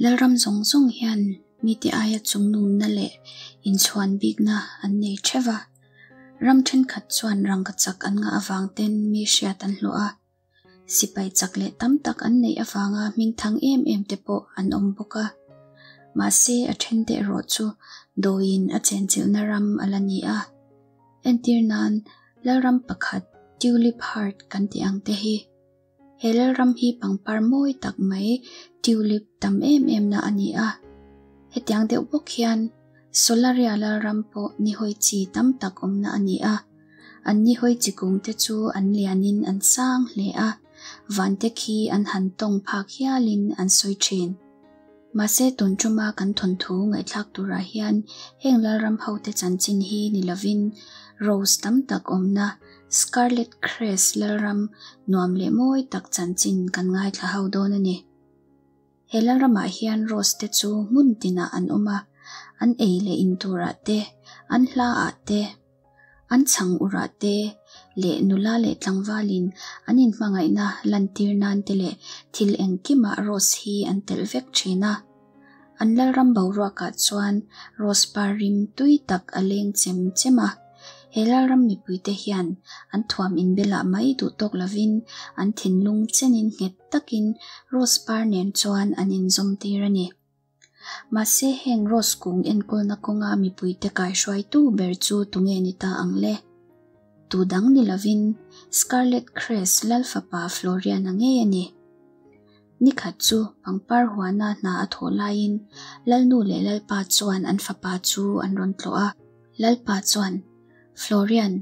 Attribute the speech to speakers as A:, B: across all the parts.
A: Lalram zawng zawng hian mite aia chungnunna leh inchhuan bikna an nei theuh a. Ram thenkhat chuan rangkachak an ngah avang ten mi hriat an hlawh a. Sipai chak leh tam tak an neih avanga hmingthang em em te pawh an awm bawk a. Mahse a then te erawh chu dawiin a chenchilhna ram a la ni a. Entir nan Lalram pakhat Tulip Heart kan tih ang te hi. He lalram hi pangpar mawi tak mai tulip tam em em na a ni a. Hetiang deuh bawk hian Solaria lalram pawh nihawi chi tam tak awmna a ni a. An nihawi chi kung te chu an lianin an sang hle a, vante khi an han tawng phak hialin an sawi thin. Mahse tun tuma kan thawnthu ngaihthlak turah hian heng lalram hote chanchin hi ni lovin rose tam tak awmna Scarlet Crest lalram nuam leh mawi tak chanchin kan ngaithla ho dawn a ni. He lalramah hian rose te chu hmun tinah an awm a, an ei leh in turah te, an hlaah te, An chhang urah te leh nula leh tlangvalin an inhmangaihna lantir nan te leh thil engkimah Rose hi an telh vek thin a. An lalram boruakah chuan Rose par rim tui tak a leng chem chem a. He lalram mipuite hian an thuam inbelah mai duh tawk lovin an thinlung chenin nghet takin Rose par nen chuan an inzawm tir a ni. Mahse heng Rose kung enkawlna kawnga mipuite kaihruaitu ber chu tunge ni ta ang le? Tu dang ni lovin Scarlet Crest Lalfapa Florian-a ngei a ni. Nikhat chu pangpar huana hna a thawh laiin Lalnu leh Lalpa chuan an fapa chu an rawn tlawh a. Lalpa chuan, Florian,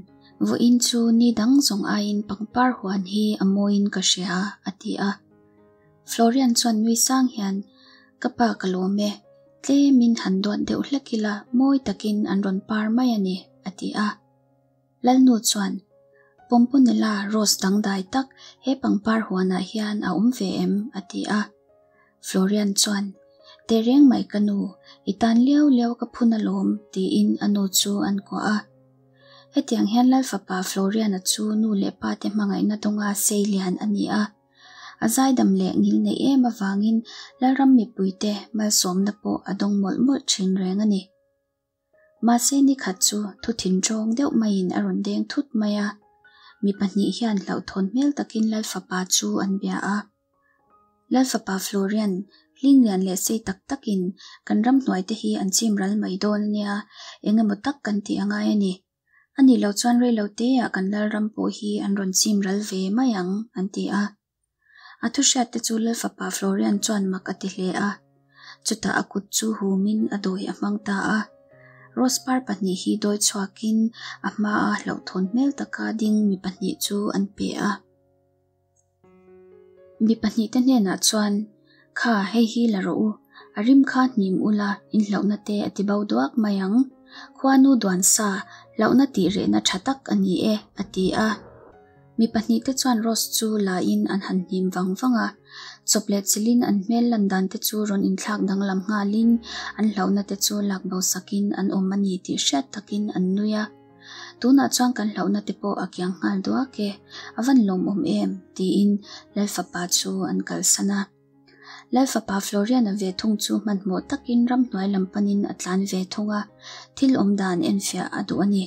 A: vawiin chu ni dang zawng aiin pangpar huan hi a mawiin ka hria, a ti a. Florian chuan nui sang hian, Ka pa ka lawm e, tlemin han duat deuh hlek ila mawi takin an rawn par mai a ni, a ti a. Lalnu chuan, Pomponella rose dangdai tak he pangpar huanah hian a awm ve em? a ti a. Florian chuan, Tehreng mai ka nu, i tan liau liau ka phun alawm, tiin a nu chu an kuah a. Hetiang hian Lalfapa Florian-a chu nu leh pa te hmangaihna dawnga seilian a ni a. A zaidam leh ngil neih em avangin Lalram mipuite malsawmna pawh a dawng mawlh mawlh thin reng a ni. Mahse nikhat chu thu thinṭawng deuh maiin a rawn deng thut mai a, mi pahnih hian hlauhthawn hmel takin Lalfapa chu an bia a. Lalfapa Florian, Hlinglian leh sei tak takin kan ramhnuaite hi an chim ral mai dawn a nia, eng emaw tak kan tih a ngai a ni. A nih loh chuan reilo teah kan Lalram pawh hi an rawn chim ral ve mai ang, an ti a. A thuhriat te chu Lalfapa Florian chuan mak a ti hle a. Chutah a kut chu humin a dawi a hmang ta a. Rose par pahnih hi dawi chhuakin a hmaa hlauhthawn hmel taka ding mi pahnih chu an pe a. Mi pahnihte hnenah chuan, Kha, hei hi la rawh u, a rim kha hnim ula, in hlauhna te a ti bo duak mai ang. Khuanu duan sa, hlauhna tih rehna tha tak a ni e, a ti a. Mi pahnihte chuan Rose chu la in an han hnim vang vang a. Chawp leh chilhin an hmel lan dan te chu rawn inthlak danglam nghalin an hlauhna te chu lak bo sakin an awm a ni tih hriat takin an nui a. Tunah chuan kan hlauhna te pawh a kiang nghal duak e, a van lawmawm em? tiin Lalfapa chu an kalsan a. Lalfapa Florian-a ve thung chu hmanhmawh takin ramhnuai lam panin a tlan ve thung a, thil awm dan enfiah a duh a ni.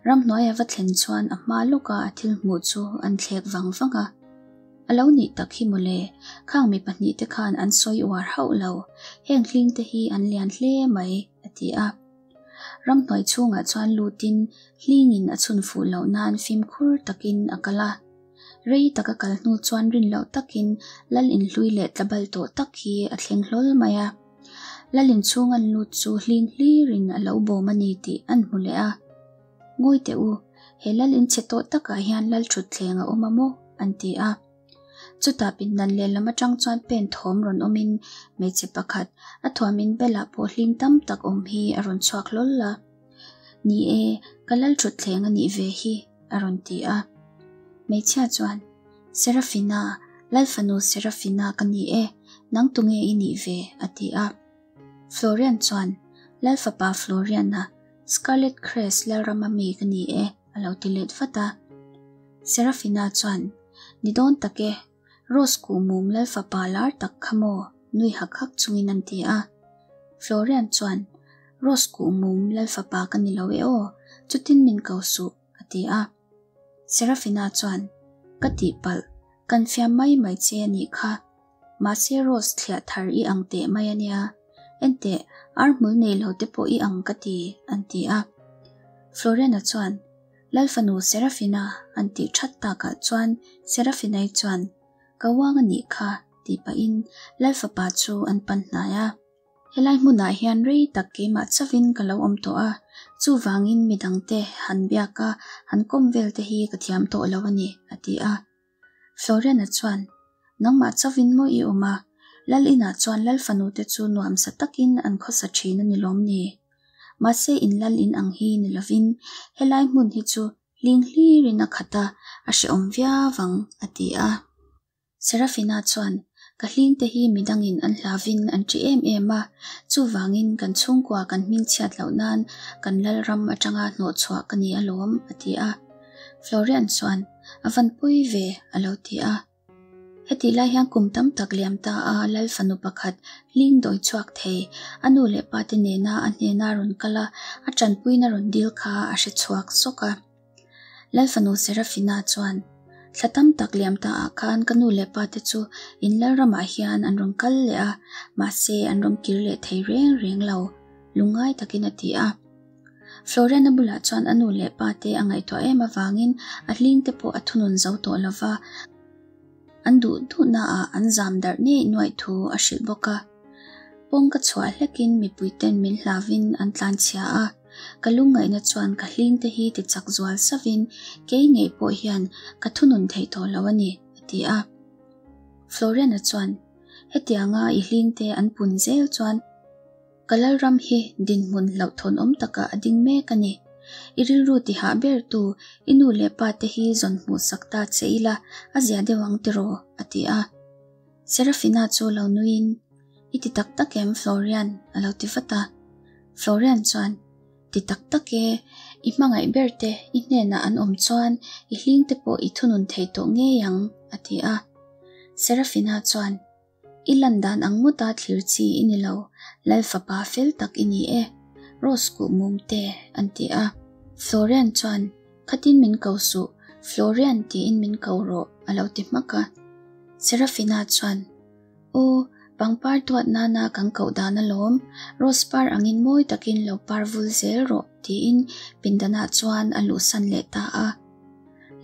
A: Ramhnuai a va thlen chuan a hma lawka a thil hmuh chu an thlek vang vang a. A lo nih tak hi mawle, khang mi pahnih te khan an sawi uar hauh lo, heng hling te hi an lian hle mai, a ti a. Ramhnuai chhungah chuan lutin hlingin a chhun fuh loh nan fimkhur takin a kal a. Rei tak a kal hnu chuan rin loh takin lal inhlui leh tlabal tawh tak hi a thleng hlawl mai a. Lal inchhung an lut chu hling hlirin a lo bawm a ni tih an hmu leh a. Ngawi teh u, he lal inchhe tawh takah hian lal thutthleng a awm a maw? an ti a. Chutah pindan lehlam atang chuan pen thawm rawn awmin hmeichhe pakhat a thuamin Bella pawh hling tam tak awm hi a rawn chhuak hlawl a. Ni e, ka lal thutthleng a nih ve hi, a rawn ti a. Hmeichhia chuan, Serafina, Lalfanu Serafina ka ni e, nang tunge i nih ve? a ti a. Florian chuan, Lalfapa Florian-a, Scarlet Crest Lalrama mi ka ni e, a lo ti let vat a. Serafina chuan, Ni dawn tak e, Rose kuhmum Lalfapa lar tak kha maw? Nui hak hak chungin an ti a. Florian chuan, Rose kuhmum Lalfapa ka ni lo e aw, chutin min ko suh, a ti a. Serafina chuan, Ka tihpalh, kan fiam mai mai che a nih kha. Mahse Rose thliah thar i ang teh mai a nia. Enteh, ar hmul nei lo te pawh i ang ka ti, an ti a. Floriana chuan, Lalfanu Serafina, an tih that takah chuan Serafinai chuan, Ka uang a nih kha, tih pahin Lalfapa chu an pan hnai a. Helai hmunah hian rei tak keimah chauhin ka lo awm tawh a, chuvangin midangte han biak a, han kawm vel te hi ka thiam tawh lo a ni, a ti a. Floriana chuan, Nangmah chauhin maw i awm a? Lal inah chuan Lal fanute chu nuamsa takin an khawsa thin a ni lawm ni? Mahse in lal in ang hi ni lovin helai hmun hi chu hling hlirin a khat a, a hrehawm viau ang, a ti a. Serafina chuan, Ka hlingte hi midangin an hlavin an ṭi em em a, chuvangin kan chhungkua kan hmingchhiat loh nan kan lalram aṭanga hnawhchhuah ka ni alawm, a ti a. Florian chuan, A van pawi ve, a lo ti a. Hetih lai hian kum tam tak liam ta a lal fanu pakhat hling dawi chhuak thei, a nu leh pa te nena a hnena rawn kal a, a tanpuina rawn dil kha a hre chhuak zawk a. Lal fanu Serafina chuan, Thla tam tak liam ta ah khan ka nu leh pa te chu in lal ramah hian an rawn kal leh a, mahse an rawn kir leh thei reng reng lo, lungngai takin a ti a. Floriana bulah chuan a nu leh pa te a ngaihtuah em avangin a hling te pawh a thunun zo tawh lo va, an duh duhnaah an zam darh ngei nuaih thu a hrilh bawk a. Pawng ka chhuah hlekin mipui ten min hlavin an tlanchhia a, ka lungngaihna chuan ka hling te hi ti chak zual savin kei ngei pawh hian ka thunun thei tawh lo a ni, a ti a. Floriana chuan, Hetianga i hling te an pun zel chuan, Ka Lalram hi dinhmun hlauhthawnawm takah a ding mek a ni. I rilru tihah ber tu, i nu leh pa te hi zawn hmuh sak ta che ila, a zia deuh ang tiraw? a ti a. Serafina chu lo nuiin, I ti tak tak em Florian? a lo ti vat a. Florian chuan, Ti tak tak e, i hmangaih ber te i hnenah an awm chuan i hling te pawh i thunun thei tawh ngei ang, a ti a. Serafina chuan, I lan dan ang ngawta thlir chi i ni lo, Lal fapa fel tak i ni e, Rose kuh mum te, an ti a. Florian chuan, Khatin min ko suh, Florian tiin min ko rawh, a lo ti hmak a. Serafina chuan, Aw, pangpar duat nana kan koh dan alawm, Rose par angin mawi takin lo par vul zel rawh, tiin pindanah chuan a luhsan leh ta a.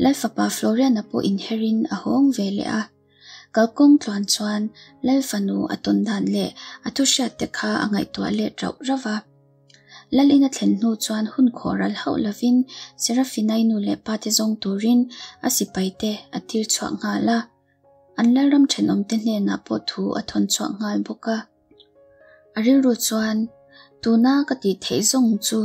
A: Lal fapa Florian-a pawh inherin a hawng ve leh a. Kalkawng tluan chuan Lal fanu a tawn dan leh a thu hriat te kha a ngaihtuah let rauh rauh a. Lal in a thlen hnu chuan hun khawh ral hauh lovin Serafinai nu leh pa te zawng turin a sipai te a tir chhuah nghal a. An Lalram thenawm te hnenah pawh thu a thawn chhuah nghal bawk a. A rilru chuan, Tuna ka tih theih zawng chu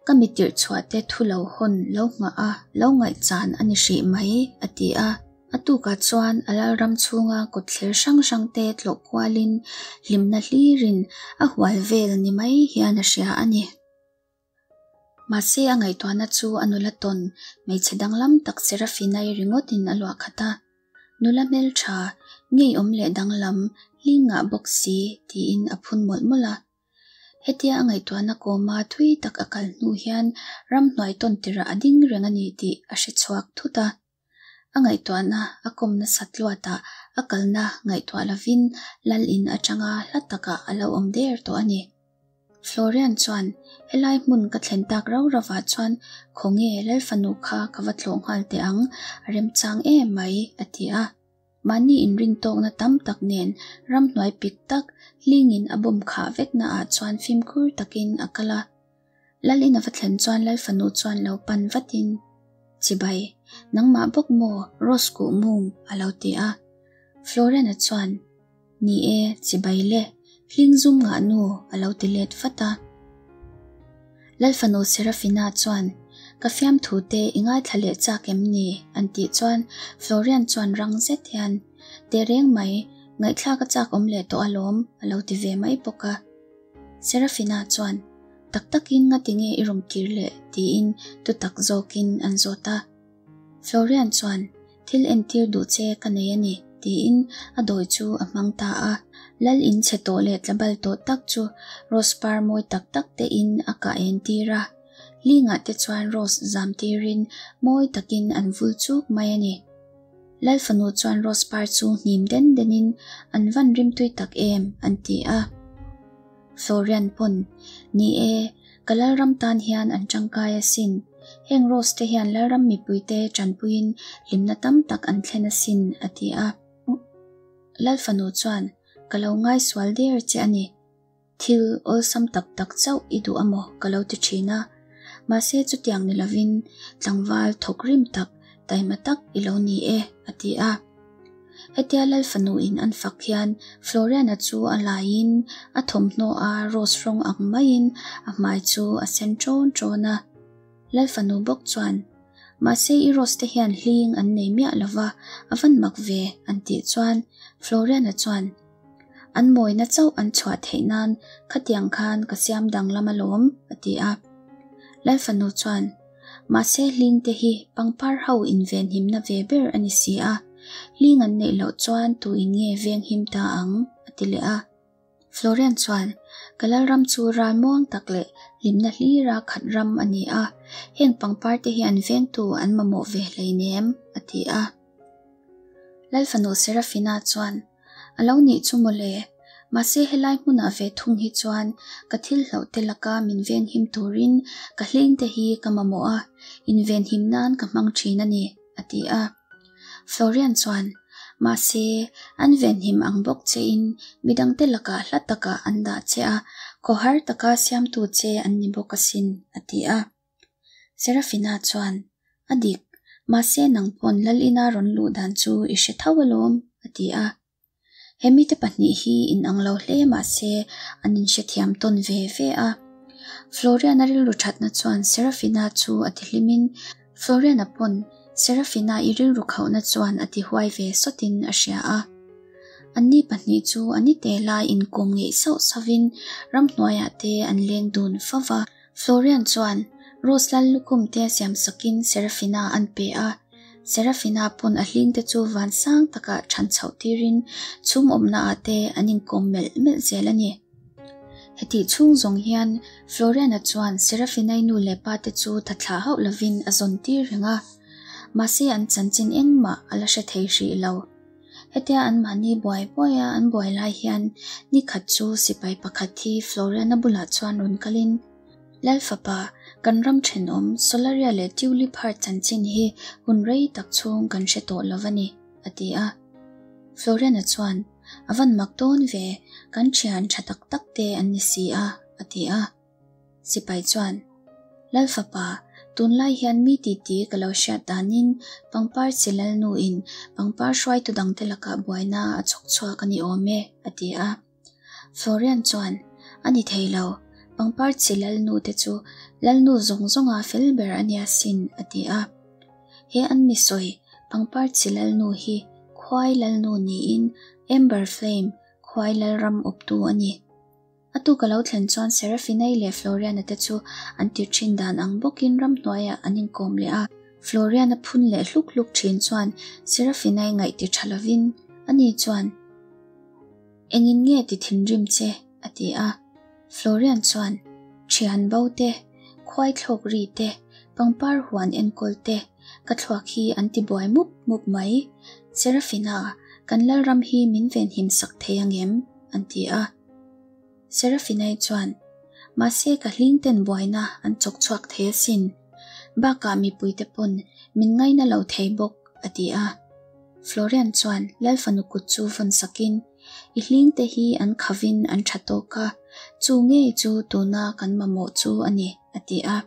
A: ka mi tirh chhuah te thu lo hawn lo nghah a, lo ngaihchan a ni hrih mai, a ti a. A tukah chuan a lalram chhunga kawtthler hrang hrang te tlawh kualin hlimna hlirin a hual vel ni mai hian a hria a ni. Mahse a ngaihtuahna chu a nula tawn hmeichhe danglam tak Serafinai ringawtin a luah khat a. Nula hmeltha, ngeiawm leh danglam, hling ngah bawk si tiin a phun mawlh mawlh a. Hetia a ngaihtuahna kawma thui tak a kal hnu hian ramhnuai tawn tirah a ding reng a ni tih a hre chhuak thut a. A ngaihtuahna a kawm nasat luatah a kalna ngaihtuah lovin lal in atanga hla takah a lo awm der tawh a ni. Florian chuan, Helai hmun ka thlen tak rau rauvah chuan khawnge lal fanu kha ka va tlawh nghal teh ang, a remchang em mai, a ti a. Mahni inrintawkna tam tak nen ramhnuai pik tak hlingin a bawm khah veknaah chuan fimkhur takin a kal a. Lal in a va thlen chuan Lal fanu chuan lo pan vatin, Chibai, nangmah bawk maw Rose kuh mum? a lo ti a. Florian-a chuan, Ni e, chibai le, hling zum ngah nu, a lo ti let vat a. Lal fanu Serafina chuan, Ka fiamthu te i ngaithla leh chak em ni? an tih chuan Florian chuan rang zet hian, Tehreng mai, ngaihthlak a chak awm leh tawh alawm, a lo ti ve mai bawk a. Serafina chuan, Tak takin ngati nge i rawn kir leh? tiin tu tak zawkin an zawt a. Florian chuan, Thil entir duh che ka nei a ni, tiin a dawi chu a hmang ta a. Lal in chhe tawh leh tlabal tawh tak chu rose par mawi tak tak te in a kah en tir a. Lingah te chuan rose zam tirin mawi takin an vul chuk mai a ni. Lal fanu chuan rose par chu hnim den denin an van rimtui tak em an ti a. Florian pawn, Ni e, ka Lalram tan hian an tangkai asin. Heng rose te hian Lalram mipuite tanpuiin hlimna tam tak an thlen asin, a ti a. Lal fanu chuan, Ka lo ngaisual der che a ni. Thil awlsam tak tak chauh i duh amaw ka lo ti thin a. Mahse chutiang ni lovin tlangval thawk rim tak, taima tak i lo ni e, a ti a. Hetia Lal fanu in an fak hian Floriana chu a laiin a thawmhnaw a rose rawng ang maiin a hmai chu a sen ṭawn ṭawn a. Lal fanu bawk chuan, Mahse i rose te hian hling an nei miah lova, a van mak ve, an tih chuan Floriana chuan, An mawina chauh an chhuah theih nan khatiang khan ka siam danglam alawm, a ti a. Lal fanu chuan, Mahse hling te hi pangpar ho invenhimna ve ber a ni si a, hling an neih loh chuan tu in nge venghim ta ang? a ti leh a. Florian chuan, Ka lalram chu ralmuang tak leh hlimna hlira khat ram a ni a, heng pangpar te hian vengtu an mamawh ve hleinem, a ti a. Lalfanu Serafina chuan, A lo nih chu mawle, mahse helai hmunah ve thung hi chuan ka thil hlauh te laka min venghim turin ka hling te hi ka mamawh a, invenhim nan ka hmang thin a ni, a ti a. Florian chuan, Mahse, an venhim ang bawk chein midangte lakah hla takah an dah che a, khawhar taka siamtu che an ni bawk asin, a ti a. Serafina chuan, A dik, mahse nang pawn Lalina rawn luh dan chu i hre tho alawm, a ti a. He mite pahnih hi inang lo hle mahse an inhrethiam tawn ve ve a. Floriana rilru thatna chuan Serafina chu a ti hlimin Floriana pawn Serafina i rilru khauhna chuan a ti huai ve sawtin a hria a. Anni pahnih chu a ni te lai inkawm ngeih sauh sauhin ramhnuaiah te an leng dun fo va. Florian chuan Rose lal lukhum te siam sakin Serafina an pe a, Serafina pawn a hling te chu van sang takah than chhoh tirin chhum awmna ah te an inkawm melh melh zel a ni. Hetih chhung zawng hian Florian-a chuan Serafina-i nu leh pa te chu tha thlah hauh lovin a zawn tir reng a, mahse an chanchin engmah a la hre thei hrih lo. Hetia anmahni buai buaia an buai lai hian ni khat chu sipai pakhat hi Floriana bulah chuan rawn kalin, Lal fapa, kan ram thenawm Solaria leh Tulip Heart chanchin hi hun rei tak chhung kan hre tawh lo a ni, a ti a. Floriana chuan, A van mak dawn ve, kan thian tha tak tak te an ni si a, a ti a. Sipai chuan, Lal fapa, tunlai hian mi titi ka lo hriat danin pangpar chi lalnuin pangpar hruaitu dangte lakah buaina a chhawk chhuak a ni awm e, a ti a. Florian chuan, A ni thei lo, pangpar chi lalnu te chu lalnu zawng zawnga fel ber a nia sin, a ti a. He an mi sawi pangpar chi lalnu hi khuai lalnu niin Amber Flame khuai lalram awptu a ni. A tuk a lo thlen chuan Serafinai leh Floriana te chu an tir thin dan ang bawkin ramhnuaiah an inkawm leh a. Floriana phun leh hluk hluk thin chuan Serafinai ngaih ti tha lovin ani chuan, Engin nge ti thinrim che? a ti a. Florian chuan, Thian bo te, khuai thlawk ri te, pangpar huan enkawl te, ka thluak hi an ti buai mup mup mai. Serafina, kan Lalram hi min venhim sak thei angem? an ti a. Serafinai chuan, Mahse ka hling ten buaina an chawk chhuak thei asin. Bakah mipuite pawn min ngaina lo thei bawk, a ti a. Florian chuan Lal fanu kut chu vawn sakin, I hling te hi an khavin an tha tawk a, chu ngei chu tuna kan mamawh chu a ni, a ti a.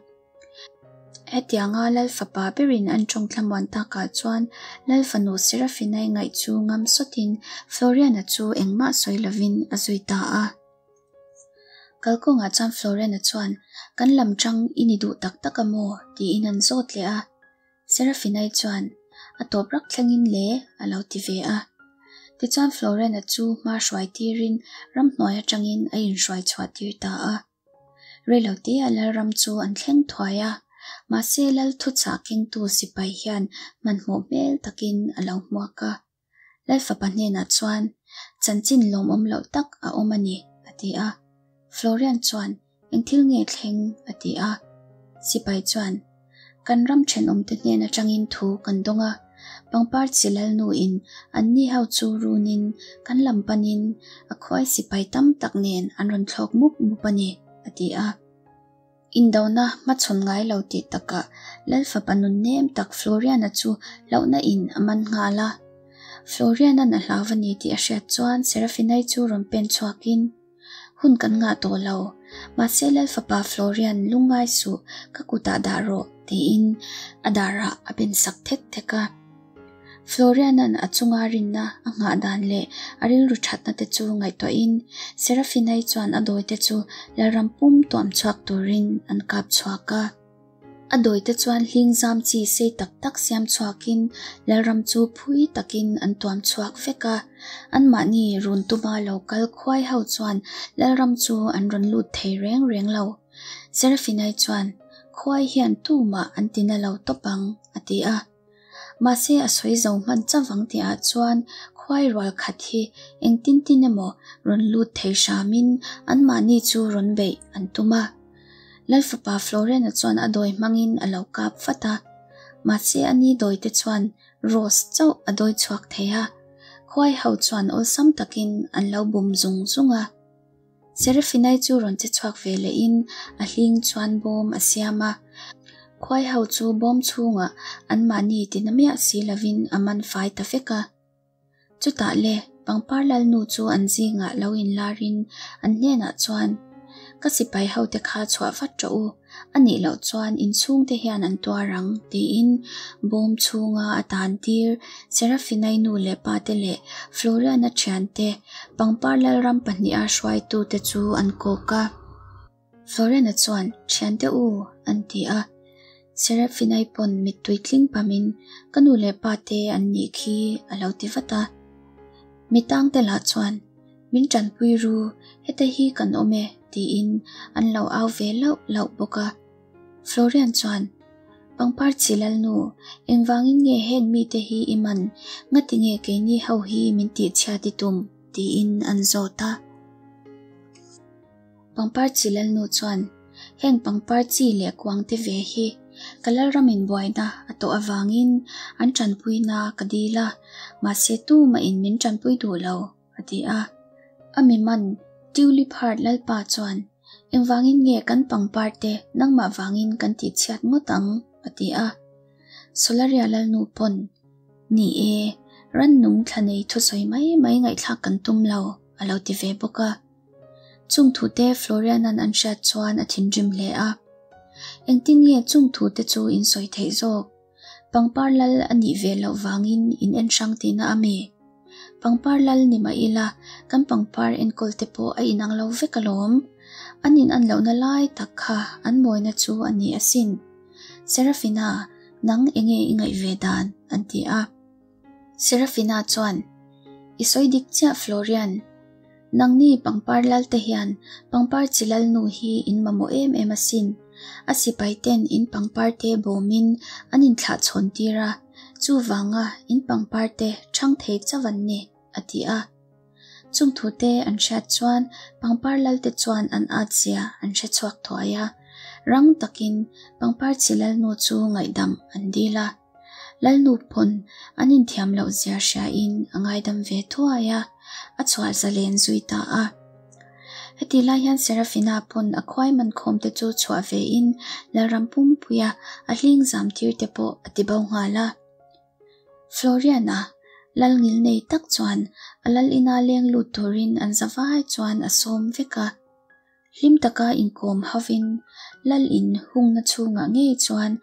A: Hetianga Lal fapa berin an tawng thlamuan takah chuan Lal fanu Serafinai ngaih chu ngam sawtin Florian-a chu engmah sawi lovin a zui ta a. Kalkawngah chuan Florian-a chuan, Kan lam tang i ni duh tak tak a maw? tiin an zawt leh a. Serafinai chuan, A tawp rak thlengin le, a lo ti ve a. Tichuan Florian-a chu hma hruai tirin ramhnuai atangin a inhruai chhuah tir ta a. Reilote-ah Lalram chu an thleng thuai a, mahse Lal thuchah kengtu sipai hian hmanhmawh hmel takin a lo hmuak a. Lal fapa hnenah chuan, Chanchin lawmawm loh tak a awm a ni, a ti a. Florian chuan, Eng thil nge thleng? a ti a. Sipai chuan, Kan ram thenawmte hnen atangin thu kan dawng a, pangpar chi lalnuin anni ho chu runin kan lam panin a khuai sipai tam tak nen an rawn thlawk mup mup a ni, a ti a. Indona hmachhawn ngai lo tih takah Lal fapa nun nem tak Florian-a chu hlauhna in a man nghal a. Florian-a'n a hlau a ni tih a hriat chuan Seraphina-i chu rawn pen chhuakin, Hun kan ngah tawh lo. Mahse Lal fapa Florian lungngai suh, ka kutah dah rawh, tiin a darah a ben sak thek thek a. Florian-a'n a chunga rinna a nghah dan leh a rilru thatna te chu ngaihtuahin Seraphina-i chuan a dawite chu Lalram pum tuam chhuak turin an kap chhuak a. A dawite chuan hling zam chi sei tak tak siam chhuakin Lalram chu phui takin an tuam chhuak vek a. Anmahni run tuma lo kal khuai ho chuan Lalram chu an rawn lut thei reng reng lo. Seraphina-i chuan, Khuai hian tumah an ti na lo tawp ang, a ti a. Mahse a sawi zo hman chavang tihah chuan khuai rual khat hi engtin tin emaw rawn lut thei hramin anmahni chu rawn beih an tum a. Lalfapa Florian-a chuan a dawi hmangin a lo kap vat a. Mahse a ni dawite chuan Rose chauh a dawi chhuak thei a, khuai ho chuan awlsam takin an lo bum zung zung a. Serafinai chu rawn che chhuak ve lehin a hling chuan bawm a siam a. Khuai ho chu bawm chhungah anmahni tina miah si lovin a man fai ta vek a. Chutah le, pangpar lalnu chu an zingah lo inlarin an hnenah chuan, Ka sipai hote kha chhuah vat rawh u, A nih loh chuan inchhungte hian an tuar ang, tiin bawm chhunga a tan tir Serafinai nu leh pate leh Floriana thiante pangpar lalram pahniha hruaitute chu an kawk a. Floriana chuan, Thiante u, an ti a. Serafinai pawn mittui tling pamin, Ka nu leh pate an nih khi, a lo ti vat a. Mitangte lah chuan, Min tanpui ru, heta hi kan awm e, tiin an lo au ve lauh lauh bawk a. Florian chuan, Pangpar chi lalnu, engvangin nge heng mite hi i man, ngati nge keini ho hi min tihchhiat i tum? tiin an zawt a. Pangpar chi lalnu chuan, Heng pangpar chi leh kuangte ve hi ka lalramin buaina a tawh avangin an tanpuina ka dil a, mahse tumahin min tanpui duh lo, a ti a. A mi man Tulip Heart lalpa chuan, Engvangin nge kan pangpar te nangmah vangin kan tihchhiat ngawt ang? a ti a. Solaria lalnu pawn, Ni e, rannung thla nei thusawi mai mai ngaihthlak kan tum lo, a lo ti ve bawk a. Chung thute Florian-a'n an hriat chuan a thinrim hle a. Engtin nge chung thute chu in sawi theih zawk? Pangpar lal a nih ve loh vangin in en hrang tihna a mi? Pangpar lal ni mah ila kan pangpar enkawl te pawh a inang lo vek alawm. An in an lohna lai tak kha an mawina chu a ni asin. Serafina, nang enge i ngaih ve dan? an ti a. Serafina chuan, I sawi dik chiah Florian. Nangni pangpar lal te hian pangpar chi lal nu hi in mamawh em em asin. A sipai ten in pangpar te bawmin an inthlah chhawn tir a, chuvanga in pangpar te chhang thei chauh an ni, a ti a. Chung thu te an hriat chuan pangpar lal te chuan an at zia an hre chhuak thuai a, rang takin pangpar chi lal nu chu ngaihdam an dil a. Lalnu pawn an inthiam loh zia hriain a ngaidam ve thuai a, a chhuah zalen zui ta a. Heti lai hian Serafina pawn a khuai man khawm te chu chhuah vein Lalram pumpuia a hling zam tir te pawh a ti bo nghal a. Florian-a lal ngil nei tak chuan a lal ina leng lut turin an zavai chuan a sawm vek a. Hlim taka inkawm hovin lal in hungna chhungah ngei chuan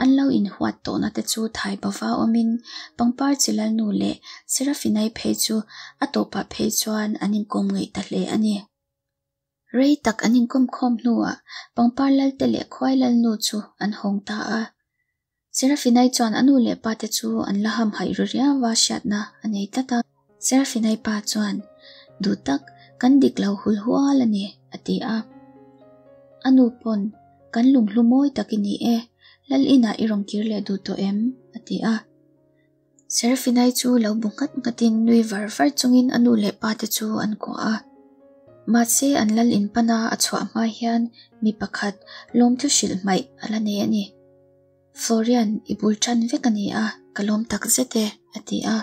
A: an lo inhuat tawhna te chu thai bova awmin pangpar chi lalnu leh Serafinai phei chu a tawpah phei chuan an inkawm ngeih ta hle a ni. Rei tak an inkawm khawm hnuah pangpar lalte leh khuai lalnu chu an hawng ta a. Serafinai chuan a nu leh pa te chu an la hamhaih ru riau a hriatna a nei tlat a. Serafinai pa chuan, Duh tak, kan dik lo hul hual a ni, a ti a. A nu pawn, Kan lunghlu mawi tak i ni e, lal inah i rawn kir leh duh tawh em? a ti a. Serafinai chu lo bu nghat nghatin nui var var chungin a nu leh pa te chu an kuah a. Mahse an lal in pana a chhuah hma hian mi pakhat lawmthu hrilh hmaih a la nei a ni. Florian, i bul tan vek a ni a, ka lawm tak zet e, a ti a.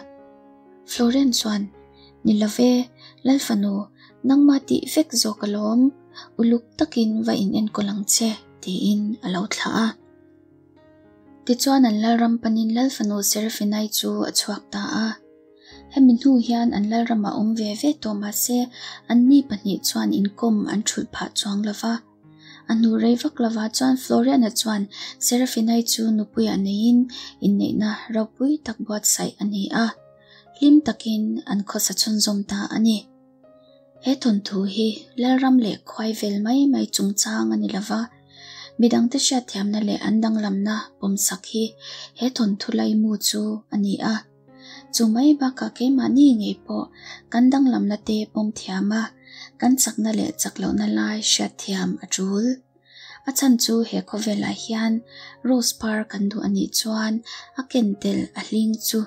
A: Florian chuan, Ni lo ve, Lal fanu, nangmah tih vek zawk alawm, uluk takin va in enkawl ang che, tiin a lo thlah a. Tichuan an Lalram panin Lal fanu Serafinai chu a chhuak ta a. Hemi hnu hian an Lalramah awm ve ve tawh mahse anni pahnih chuan inkawm an thulh phah chuang lo va. A hnu rei vak lovah chuan Floriana chuan Serafinai chu nupuiah neiin inneihna ropui tak buatsaih a ni a, hlim takin an khawsa chhunzawm ta a ni. He thawnthu hi Lalram leh khuai vel mai mai chungchang a ni lova, midangte hriatthiamna leh an danglamna pawmsak hi he thawnthu laimu chu a ni a. Chu mai bakah keimahni ngei pawh kan danglamna te pawm thiam a, kan chakna leh chak lohna lai hriat thiam a tul. A chhan chu he khawvelah hian rose par kan duh a nih chuan a ken tel a hling chu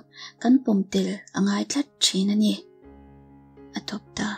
A: kan pawm tel a ngai tlat thin a ni. A tawp ta.